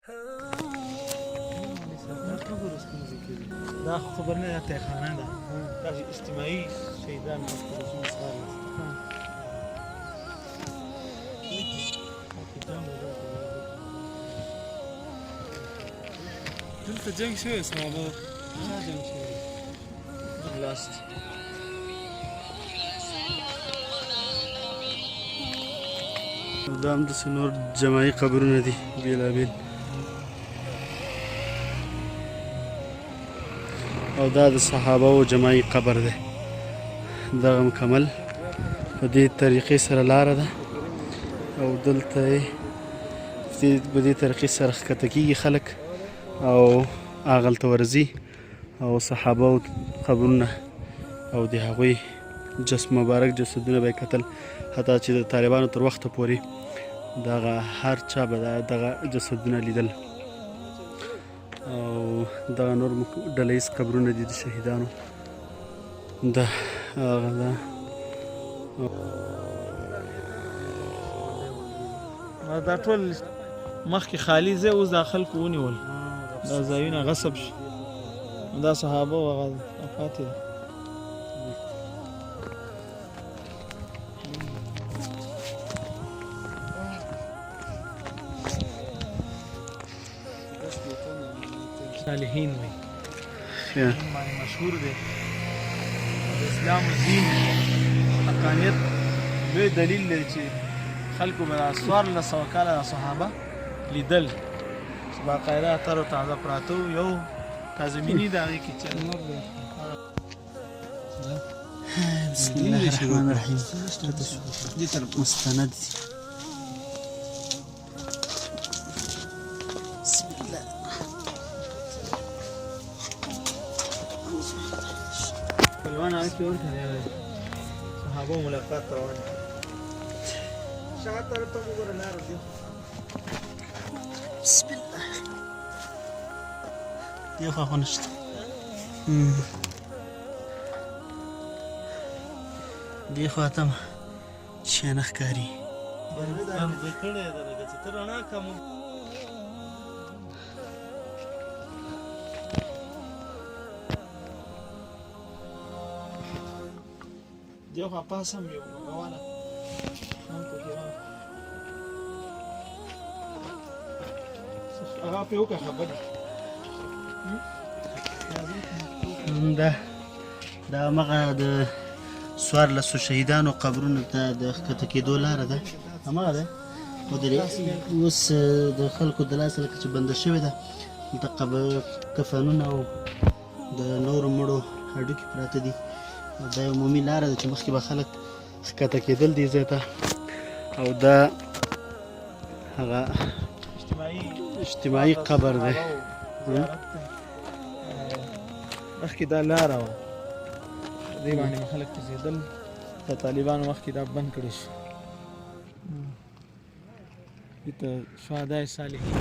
دا خبر نه ده، خانه ده، دا اجتماعي شهیدان. دلته جنگ شوی، صحابه چا جنگ شوی لاست. دا هم داسې نور جماعي قبرونه دي بېلابېل، او دا د صحابه و جماعي قبر دی. دغه مکمل په دې طریقې سره لاره ده، او دلته په دې طریقې سره ښکته کېږي خلک او هغلته ورځي، او صحابه و قبرونه او د هغوی جسم مبارک جسدونه به یې کتل، حتی چې د طالبانو تر وخته پورې دغه هر چا به دغه جسدونه لیدل. او دغه نور ډله ییز قبرونه دي د شهیدانو. ده هغه ده. دا ټول مخکې خالي ځای، اوس دا خلکو ونیول، دا ځایونه غصب شو. دا صحابه و هغه پاتې ده. صالحین وي باندې مشهور دی، د اسلام دین حقانیت لوی دلیل دی چې خلکو به دا 1400 کاله دا صحابه لیدل چې باقاعده تر او تازه پراته وو، یو تازه میني د هغې کې چې نور دی. بسم الله الرحمن الرحیم. مستند دي. بسم الله. پلوان هغه کې ورته دی، صحابه ملاقات ته روان. شاته طرف ته وګوره، لاره دی. بسم الله. دې خوا خو نشته، دې خوا ته شی نه ښکاري. کړی ده لکه چې ته رڼا کم. دی خوا پاس هم یو روانه هم پکې هغه په وکړه خبره. دا همغه د 14 شهیدانو قبرونو ته د ښکته کېدو لاره ده، همغه ده. خو د اوس د خلکو د لاسه لکه چې بنده شوې ده. دلته قبر کفنونه او د نورو مړو هډوکي پراته دي. دا یو عمومي لاره ده چې مخکې به خلک ښکته کېدل دې ځای ته، او دا هغه اجتماعي قبر دی. مخکې دا لاره وه، دې باندې به خلک کوزېدل. د طالبانو مخکې دا بند کړی شو. دې ته شهدای صالحین.